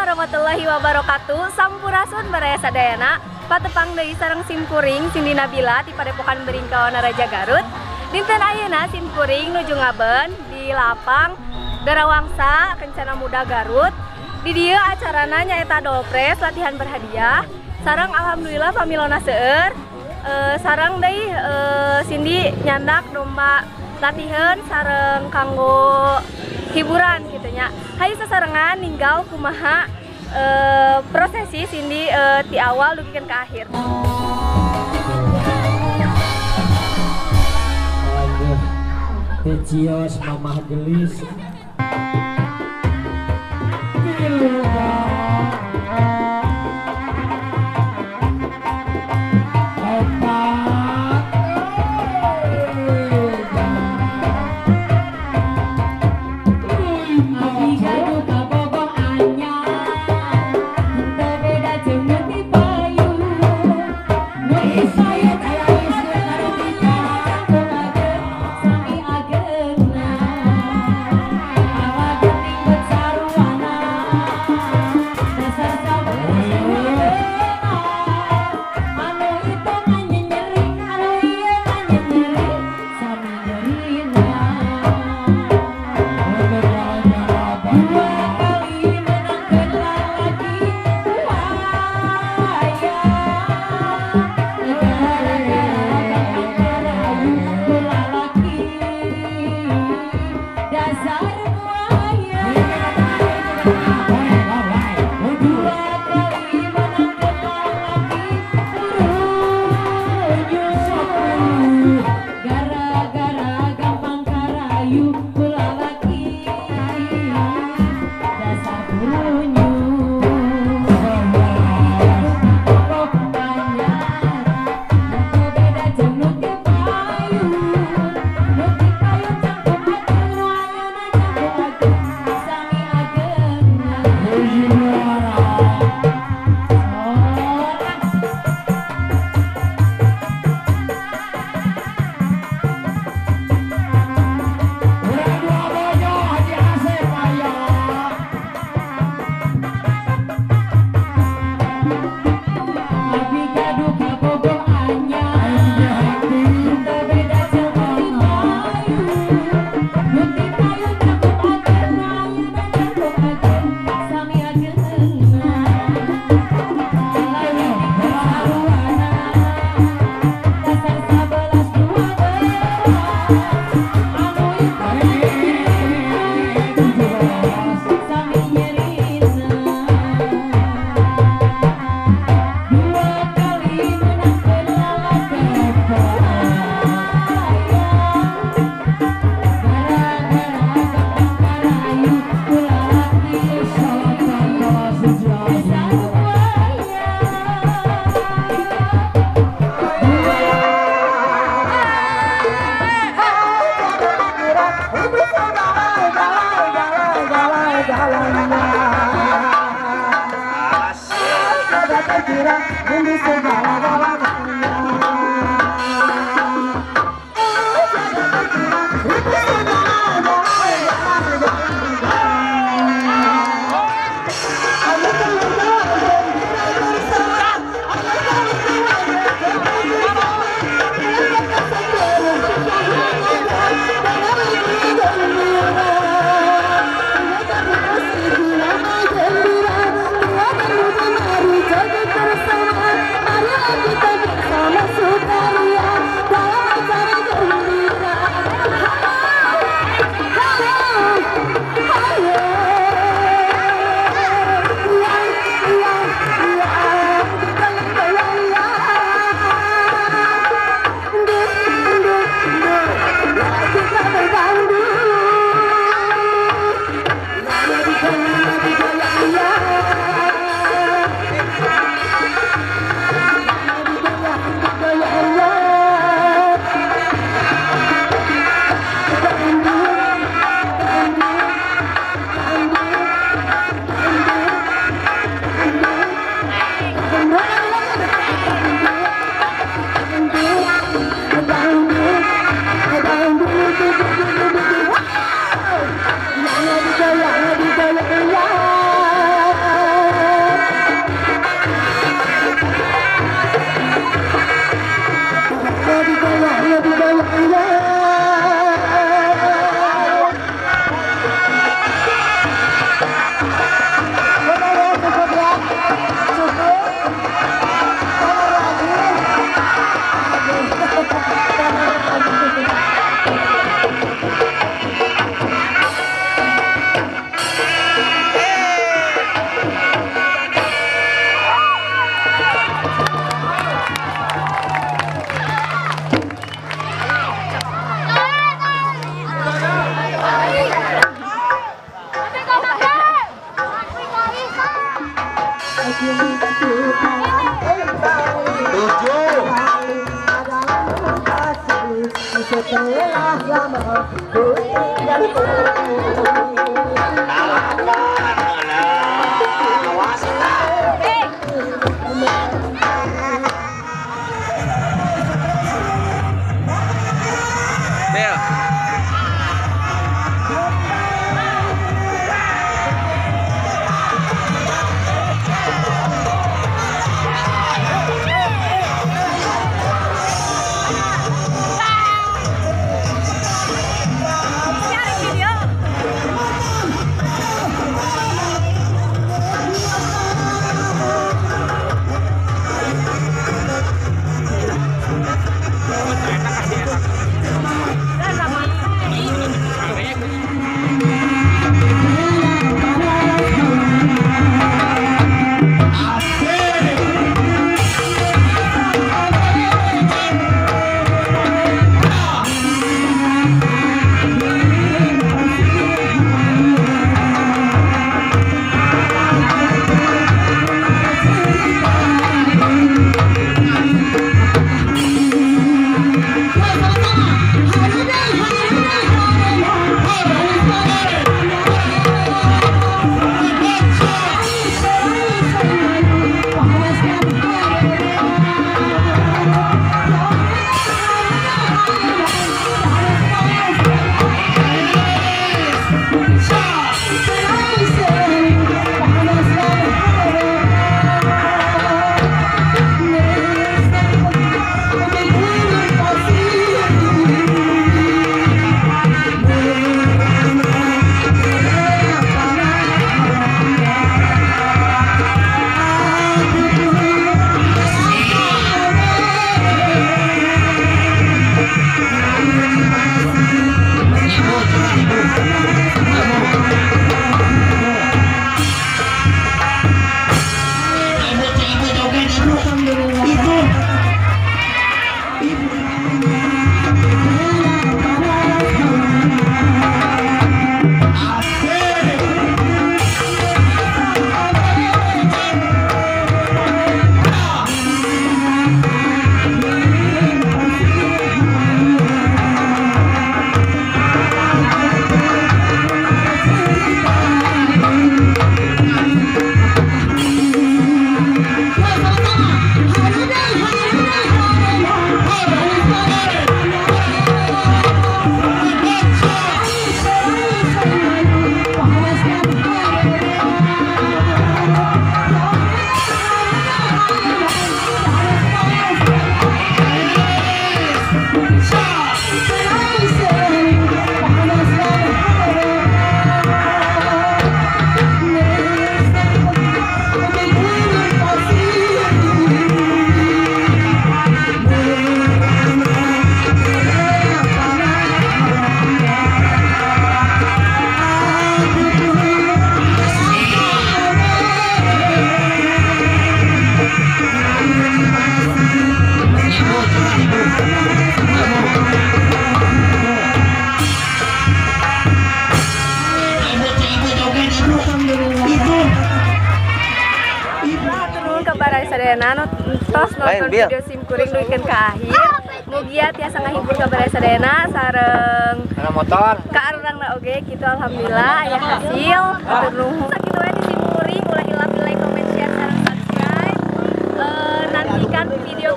Warahmatullahi wabarakatuh. Sampurasun baraya sadayana. Patepang deui sareng simkuring Cindy Nabila ti Padepokan Beringka Wanaraja Garut. Dinten ayeuna simkuring nuju ngaben di lapang Darawangsa Kencana Muda Garut. Di dieu acarana nyaeta dolpres latihan berhadiah. Sareng alhamdulillah pamilona seueur. Sareng deui Cindy nyandak domba latihan sareng kanggo hiburan gitu nya. Hayu sasarengan ninggal kumaha prosesi Cindy ti awal dugikeun ka akhir. Waduh, teh cios mamah gelis. Bersama. Setelah lama ku tinggal pergi. Bel. Sadayana tos nonton video simkuring duikeun ka akhir. Mugia tiasa ngahibur ka baraya sadayana sareng motor ka arurangna oge kitu, alhamdulillah aya hasil. Hatur nuhun. Sakitu we di simkuring, ulah hilap di like, comment, share, sareng subscribe. Nantikan video